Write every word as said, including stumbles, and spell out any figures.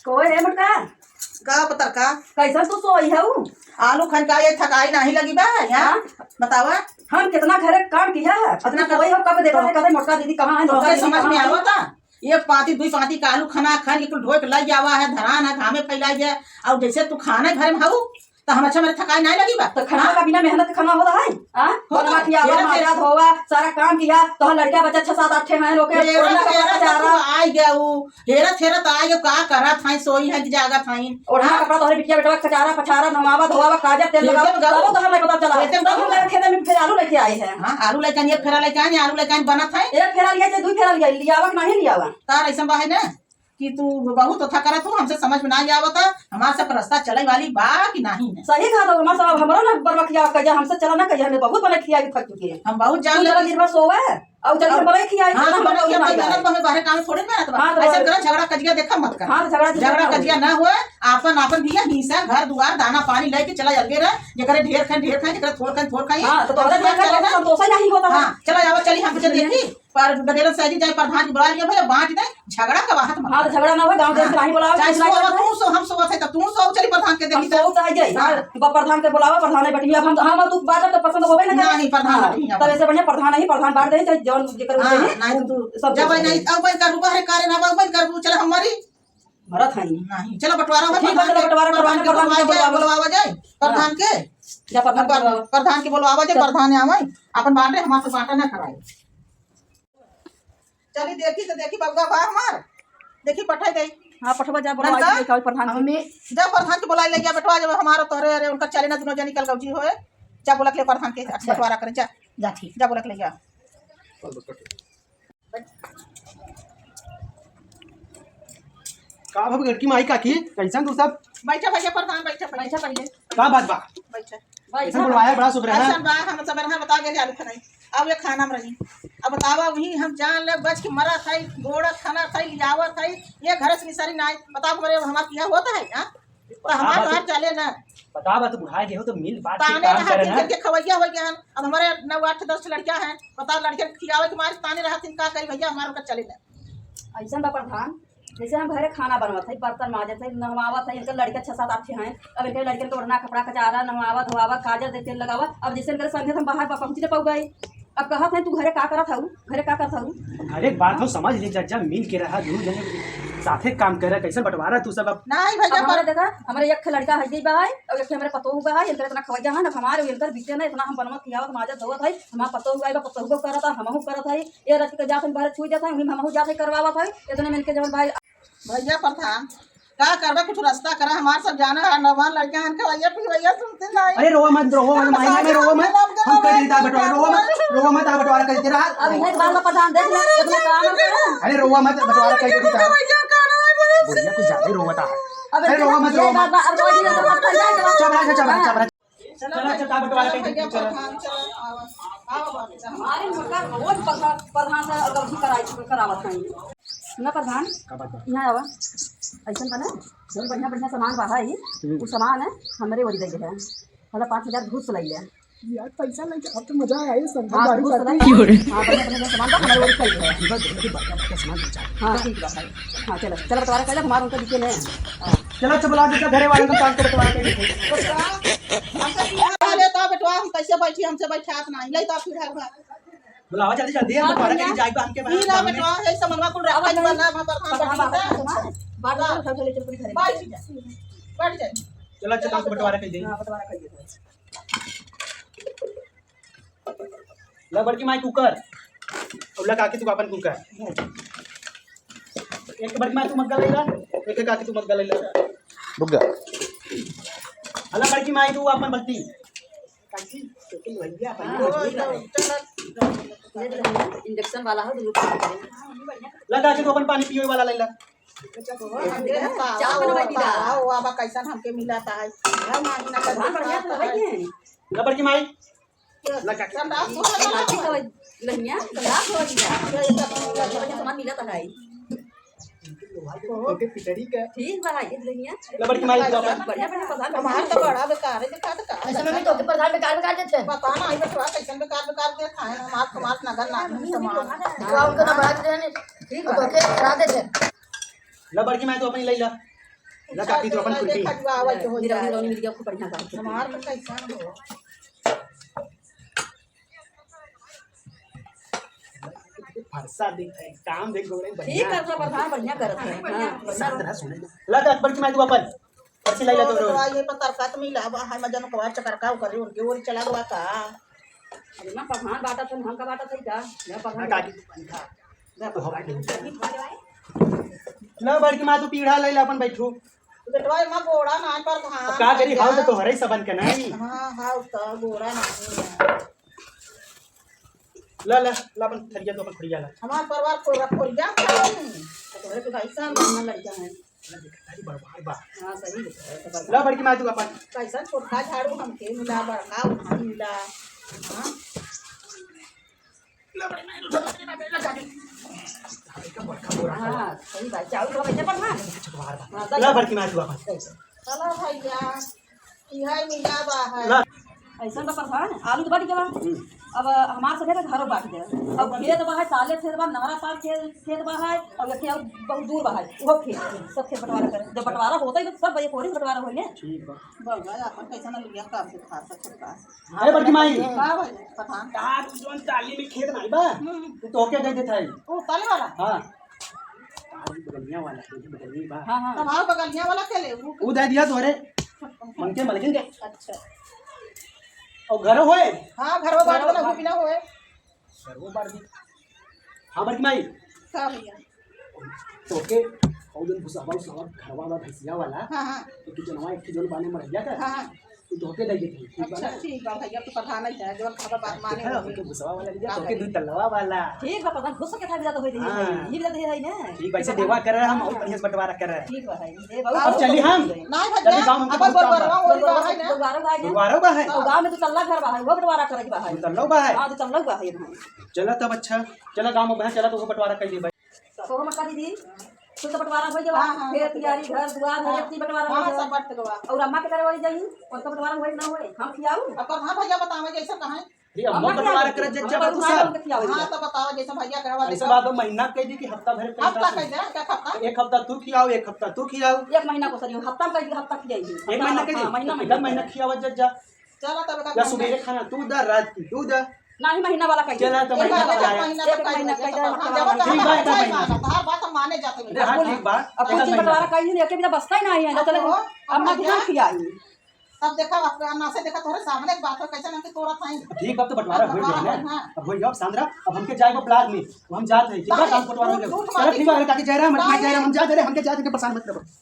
कोई है मोटका? का पतरका? कैसन तू सोई हऊ? आलू खन का ये थकाई नाही लगी बा, हाँ? हाँ? बतावा। हम कितना घरे काम किया है, अब कितना तू सोई हो, कब देखा तो है, कहते मोटका दीदी कहाँ है, मोटका तोहके दीदी समझ कहाँ में है? आवता? एक पाती, दुई पाती का आलू खना खन के कुल ढोए के लग जावा है, धरान है, घामे फैलाई जाए, और जैसे तू खाने घर में हऊ, तो हम अच्छा मेरे थकाई नाही लगी बा। तो खाना का बिना मेहनत के खाना होला है? हाँ? होला। बनवा खियावा, हेरत, माजा हेरत। धोवा, सारा काम किया, तो लड़का बच्चा छह सात आठ ठे हैं लोग के, हेरत, ओढ़ना कपड़ा हेरत का चारा। तू आई गया ऊ, हेरत, हेरत आई गया, का करत हैं, सोई हैं कि जागत हैं? ओढ़ना हाँ? कपड़ा तोहरे बिटिया बेटवा के कचारा, पछारा, नहवावा, धोवावा, काजर, तेल लगावा, एकदम गऊ। तबो तो हमें पता चला। एकदम तब गऊ। हम खेते में फिर आलू लेके आए हैं। हाँ, आलू लेके आए, एक फेरा लेके आए, आलू लेके आए बनत हैं। एक फेरा लिया चाहे दू फेरा लिया, लियावा कि नहीं लियावा? तार ऐसा बा है ना? कि तू बहुत ओथा करत हो, हमसे समझ में ना आवत है, हमार सब रास्ता चले वाली बा कि नाही है। सही कहा तो हमार सब, हमरो ना बरवा खिया कहिया, हमसे चला ना कहिया, हमने बहुत बने खिया भी थक चुके हैं। हम बहुत जान तू ले चला दिन भर सोवे, और चल और हम बने खिया, हाँ, चला तो हम बने लोग खिया, ना भाई, जाए। मेहनत में हमारे काम थोड़े मेहनत बा। हाँ, तो ऐसे बोला। करो, झगड़ा कजिया देखा मत कर। हाँ, तो झगड़ा कजिया झगड़ा ना कजिया होए। ना हुए, आपन, आपन दिया हिस्सा, घर दुआर, दाना पानी लेके चला अलगे रह, जेकरे ढेर खाए, ढेर खाए, जेकरे थोर खाए, थोर खाए। हाँ, तो तोहरे हम ढेर खाए, चले ना। संतोषे नहीं होता हाँ, है। चला जावा, चली हमसे चल देखी। पर गदेलन साहब जी जाए प्रधान के बुला लिया भैया, बांट दे, झगड़ा का बात मत हाँ, तो कर। झगड़ा ना हो, गाँव देश हाँ। नहीं बुलाओ, चाहे कुछ नहीं सो, करना। तू सो, हम सो, थे तो तू सो, चली प्रधान के हम देखी सो तो। चाहे जाए। हाँ। हाँ, तो प्रधान के बुलावा, प्रधान है बैठी। अब हम, हम तू बात तो पसंद होबे ना करे। नहीं, प्रधान हाँ, बैठी है। तब ऐसे बढ़िया प्रधान नहीं, प्रधान बांट दे, चाहे जौन जेकर हाँ, होते हैं, नहीं तो तू सब जब कुछ नहीं, है। अब बंद कर, बाहर कार्य ना, अब बंद कर, चले हमारी। मरत है नहीं। नहीं, चलो बंटवारा हो, ठीक बा, प्रधान चलो के, बंटवारा, प्रधान के प्रधान के बुलावा जाए, बुलावा जाए, हाँ। प्रधान के। जा प्रधान पर-, बुलावा। प्रधान के बुलावा जाए, चल। प्रधान आवे, अपन बांटे, हमारे से बांटा ना कराए। चली देखी तो देखी बबुआ बा हमार, देखी पठाई दे। हाँ, पठवा जा, बुलावा लड़का? दे, जाओ प्रधान के। हमें जब प्रधान के बुलाई ले गया बेटवा, जब हमारा तोहरे, अरे उनका चले ना, दोनों जनी कल गौजी होए, जा बुला के ले प्रधान के, अच्छा। बंटवारा करे, जा। जा, ठीक। जा बुला के ले गया। का भब गड़की माई काकी, कैसन तू सब? बैठा भैया प्रधान, बैठा, बैठा। बैठा पहले। का बात बा? बैठा। बैठा। कैसन बुलवाया, बड़ा सुबह है। ऐसन बा, हम सब यहाँ बता गए आलू खनाई। अब ये खाना में रही। अब बतावा, वही हम जान ले, बच के मरा था, गोड़ा खाना था, लियावा था, ये घर से निसारी ना आई। बताओ, हमारे, हमार किया होता है, हाँ? तो हमार बात, बात चले ना। बतावा, तू बुढ़ा गए हो तो मिल बात के ताने काम रहा करे ना। करके खवैया हो गया है। अब हमारे नौ, आठ, दस लड़का हैं। बताओ, लड़के खियावे के मारे ताने रहा, का करी भैया, हमार उनका चले ना। ऐसन बा प्रधान, जैसे हम घरे खाना बनवत हई, बर्तन माजत हई, नहवावत हई, इनकर लड़के छह सात आठ ठे हैं, अब इनके लड़कन के ओढ़ना, कपड़ा, कचारा, नहवावा, धोवावा, काजर दे, तेल लगावा, अब जैसे इनकर संगे हम बाहर बा पहुँच न पाऊ गई। अब कहत हैं, "तू घरे का करत हऊ? घरे का करत हऊ?" अरे बात हो समझ ले, जब, जब मिल के रहा, दोनों जने साथे काम करे, कैसे बंटवारा तू सब अब? नहीं भैया, अब हमारे पर देखा, हमारे एक ठे लड़का है, ये बा है, और एक ठे हमारे पतोह बा है, इनकर इतना खवैया है, ना हमारे, इनकर बीते ना, इतना हम बनवत, खियावत, माजत, धोवत है, हमार पतोह बा, पतोह करत है, हमहू करत है, ये रथ के जात हन, बाहर छुई जात हन, उन्हीं में हमहू जात हन, करवावत हई, इतने में इनके जवन भाई। भैया प्रधान, का करबे, कुछ रास्ता करा, हमार सब जाना है, नौजवान लड़के हैं, इनके भैया, फिर भैया सुनते नहीं। अरे रोवा मत, रोवा मत, हम माई, माई, रोवा मत, हम कर देता बंटवारा, रोवा मत, रोवा मत, आ बंटवारा कर देते रहा। अब इन्हें बाल में प्रधान देख ले, इतना काम है। अरे रोवा मत, बंटवारा कर देता। भैया कुछ ज्यादा ही रोवता है। अब अरे रोवा मत, रोवा मत। अब रोवा मत। चुप रह, चुप रह, चुप रह। चला, चला, बंटवारा कइके चला। प्रधान, चला, आवा, आवा, आवा, बच्चा। अरे, मोटका रोज प्रधान, प्रधान से गलती कराई, करावत है। सुना प्रधान, का बात बा? यहाँ आवा। ऐसन बा ना, जौन बढ़िया, बढ़िया सामान बा है, हम्म। वो सामान है, हमरे ओरी दे दे है। मतलब, पाँच हजार घूस ले ले। यार, पैसा लेके अब तो मजा आया, ये सब हाँ, दारू घूस पार्टी। ले। हाँ, बढ़िया, बढ़िया सामान बा, हमरे ओरी दे दे है। इधर देखो कि बढ़िया, बढ़िया सामान बेचा है। हाँ, ठीक बा भाई। हाँ, चलो, चलो, बंटवारा कर ले, हमार उनका दिखे नहीं। हाँ। चलो, अच्छा, बुला दे, घरे वाले को काम करे, तुम्हारे कहीं। अरे, तो बेटवा, हम कैसे बैठी, हमसे बैठात नहीं, ले तो फिर घर भर। बुलावा जल्दी, जल्दी, हम हाँ, तुम्हारे भैया। कहीं जाइबा, हमके ई ला सामने। बेटवा, यही सामानवा कुल रखा अब है, नहीं। बना, हम बर्तन हाँ, बर्तन हाँ, बना। हाँ, हाँ। बात हाँ। कर, कर, ले, चल, पूरी घर में। बैठ जा, बैठ जा। चलो, चलो, हमको बंटवारा कर दे। हाँ, बंटवारा कर दे। ला बड़की माई कुकर, और ला काकी तू आपन कुकर। एक बड़की माई तू मग्गा ले ला, एक काकी तू मग्गा ले ला। रुक जा। अला बड़की माई तू आपन बल्टी। काकी, तो तुम भैया, हाँ, भैया। इंडक्शन वाला हो, दोनों को। ला काकी तू आपन पानी पिए वाला ले ला। चावल बनवाई दी ला। आओ, बाबा कैसन हमके मिला था। हम आज ना भगवान बढ़िया से भाई है। ला बड़की माई। लगा। संडास धोए वाला। लहिया, संडास धोए वाला। ये सब सामान मिलत है। ओके, पिटरी का। ठीक बा, ये लहिया। ला बड़की माई, ला। बढ़िया, बढ़िया प्रधान। हमार तो बड़ा बेकार है, देखा तो का। ऐसे में भी तो के प्रधान बेकार, बेकार देते हैं। पता ना, ये बेकार कैसन बेकार, बेकार देत है। हमार, हमार नगर ना, नहीं, सामान। हाँ, उनको ना बढ़ा देते हैं, ठीक बा। तो के करा देते हैं। ला बड़की माई, तू अपनी ले ला। ला काकी, तू अपन खुरपी। देखा जो आवत हो निरौनी, जाए। निरौनी मिल गया, खूब बढ़िया बात है। हमार तो कैसा हो? फरसा देख, काम देख, गोड़े बढ़िया। ठीक है, तो प्रधान बढ़िया करत है। हाँ, बढ़िया। शांत रह, सुने। ला काकी, बड़की माई, तू अपन पर्ची लाई ला तो। तो ये पर तरकत मिला बा, है मजन कवार चकरका ओकरे, उनके ओर चला गवा का? अरे ना, प्रधान बाटा तो हम का बाटा था का? या प्रधान हाँ, काकी, तू पानी खा। ला बड़की माँ, तू पीढ़ा ले ला, अपन बैठू। बेटवा, एमा गोड़ा ना पर धान अब का करी, हाउ तो तोहरे ही सबन के नहीं। हाँ, हाउ तो गोड़ा ना। ला, ला, ला, अपन थरिया तो अपन खुरिया ला। हमार परिवार खोरा खोरिया का नहीं। तो तोहरे तो भाई साहब बनना लड़का है। ला, देख, तारी बड़वार बा। हाँ, सही है, तो बड़वार। ला, बड़की माँ, तू अपन। कैसा छोटका झाड़ू हमके मिला, बड़का उठान मिला। हाँ? ला बड़की माई, उठा, उठा, उठा, उठा, उठा। हाँ, सही बात। चाउर धोवे के बा, हाँ। हाँ, ला बड़की माई, तू अपन। चलो भैया, इहै मिला बा है। ला। ऐसा बा प्रधान, आलू तो बट गवा। हम्म। अब हमार सभे के घरो बाँट दे। अब खेत बा है, साले खेत बा, नहरा पार खेत, खेत बा है, और ये खेत बहुत दूर बा है, वो खेत, सब खेत बंटवारा कर। जब बंटवारा होता ही तो सब एक ओरी बंटवारा होई ने। ठीक बा। बोल भाई, अपन कैसा ना लुगिया कर दे, खा सकता। अरे बड़की माई। का भाई, पठान? तार जौन ताली में खेत नाई बा, हम्म। तो तोहके दे देत है। ओ, ताली वाला? हाँ। तार बगलिया वाला, तो बगलिया बा। हाँ, हाँ। तब हाँ, बगलिया वाला के ले, उ उ दे दिया तोहरे। मन के मलकिन के। अच्छा। और घर होए? हाँ, घर वो बात घरो ना, बा-, बिना होए। घरो बार दी। हाँ, बड़की माई। का भैया? तोके, और दिन भुसावा, उसावा, घरवा वाला, भैंसिया वाला, हाँ, हाँ। तो किचनवा एक ठे जौन बाने मरैया का, हाँ, हाँ। तो तोके दे देते हैं, ठीक बा अच्छा, ना? ठीक बा भैया, तू पठाना ही है, जौन खाबा बात माने देखा, होगी। तोके भुसावा वाला लिया, का तोके करी? दू तल्लवा वाला। ठीक बा, पता घुस के था, भी तो होई रही हाँ। है, ये भी तो है ना। ठीक बा, ऐसे देवा कर रहा है, हम और बढ़िया से बंटवारा कर रहा है। ठीक बा भाई, दे बाबू, अब चली हम। ना भैया, चली गाँव में अपन कुछ काम बा। बरबरवा, वो बरबरवा बा है ना? बरबरवा बा है ना? बरबरवा बा है। और गाँव में दू तल्ला घर बा है, वो बंटवारा करे के बा है। दू तल्ला बा है? हाँ, दू तल्ला बा है भाई। चला तब अच्छा, चला गाँव में बहन, चला तो वो बंटवारा कर दे भाई। तो हम का दीदी, कुल तो बंटवारा हो गवा, हाँ, हाँ, खेत बंटवारा। कियारी, घर दुआर, हर हाँ, एक चीज बंटवारा हो हाँ, गवा। सब बंट गवा। और अम्मा के करवाई जाई, उनका बंटवारा होई ना होई, हम खियाऊ। अब हाँ भैया बतावे जैसे कहें। ये अम्मा अम्मा बंटवारा खियाऊ। करे जे हम जब बंटवारा तू सब। उनका खियाऊ। हाँ, तो बताओ जैसे भैया करवा ऐसे दीजिए। बात हो, महीना कह दी कि हफ्ता भर का हफ्ता कह दे, एक हफ्ता। एक हफ्ता तू खियाओ, एक हफ्ता तू खियाओ। एक महीना को सर, हफ्ता में कह दी, हफ्ता खियाई। एक महीना कह दी? हाँ, महीना, एक महीना। महीना खियावा जा, जा। चला तब का या सुबेरे खाना तू दा, रात की तू दा। नाही, महीना वाला कहिए। चला, तो एक महीना वाला, वाला। एक महीना एक तक महीना कहिए। कहिए, हाँ, जब तक ठीक बा, एक महीना। तोहार बात हम माने जाते हैं। अरे, हाँ, ठीक बा। अब कुछ एक दिन महीना। बंटवारा कहिए नहीं, अकेले बस्ता ही नहीं है, ना अब चले। हो, अब अब ना भैया। ध्यान किया ही। तब देखा, अब ना से देखा, तोहरे सामने एक बात हो, कैसे नाम के तोरा था ही। ठीक बा, अब तो बंटवारा हो गया ना। हाँ। अब हो गया, अब सांद्रा, अब हमके जाए को प्लाट में, अब हम जात हैं, ठीक बा, बाहर काम बंटवारा हो गया। झूठ चलो, मत ठीक बा, बोल। अरे, ताकि जय राम, बाहर जय राम, हम जात रहे, हमके जात हैं, परेशान मत करो।